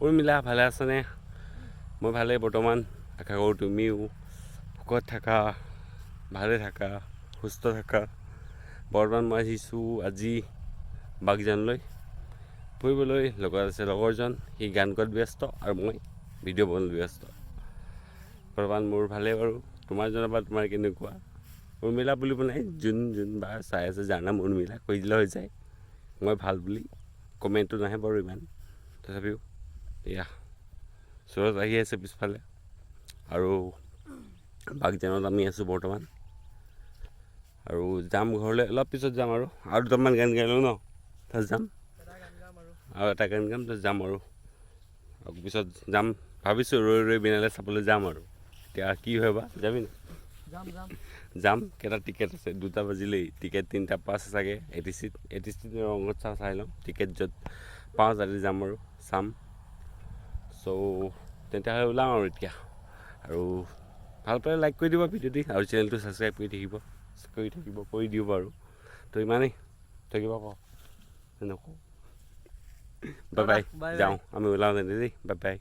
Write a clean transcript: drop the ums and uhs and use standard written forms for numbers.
উৰ্মিলা, ভালে আছেনে? মই ভালেই বৰ্তমান। আশা কৰোঁ তুমিও সুখত থাকা, ভালে থাকা, সুস্থ থাকা। বৰ্তমান মই আহিছোঁ আজি বাগজানলৈ ফুৰিবলৈ। লগত আছে লগৰজন, সি গান গোৱাত ব্যস্ত আৰু মই ভিডিঅ' বনোৱাত ব্যস্ত। বৰ্তমান মোৰ ভালেই বাৰু। তোমাৰ জনাবা, তোমাৰ কেনেকুৱা? উৰ্মিলা বুলিব নাই, যোন যোন বা চাই আছে, যাৰ নাম উৰ্মিলা, কৈ দিলে হৈ যায় মই ভাল বুলি। কমেণ্টটো নাহে বাৰু ইমান, তথাপিও। এয়া সুৰজ আহি আছে পিছফালে আৰু বাগজানত আমি আছোঁ বৰ্তমান আৰু যাম ঘৰলৈ অলপ পিছত যাম আৰু দুটামান গান গাই লওঁ ন, তাৰপিছত যাম। এটা গান গাম আৰু। আৰু এটা গান গাম, তাৰপিছত যাম আৰু আকৌ পিছত যাম ভাবিছোঁ, ৰৈ ৰৈ বিনালে চাবলৈ যাম আৰু এতিয়া কি হয় বা। যাবি ন? যাম যাম। যাম। কেইটা টিকেট আছে? 2টা বাজিলেই। টিকেট তিনিটা পাঁচ চাগে এ টি চিত। এ টি চিত, ৰংঘৰত চাই ল'ম। টিকেট য'ত পাওঁ তাতে যাম আৰু চাম। চ' তেন্তে ওলাওঁ আৰু এতিয়া। আৰু ভাল পালে লাইক কৰি দিব ভিডিঅ'টি আৰু চেনেলটো ছাবস্ক্ৰাইব কৰি থাকিব, কৰি দিব আৰু। তো ইমানেই থাকিব, ক নকওঁ। Bye bye. Bye. যাওঁ আমি, ওলাওঁ তেন্তে দেই। Bye bye.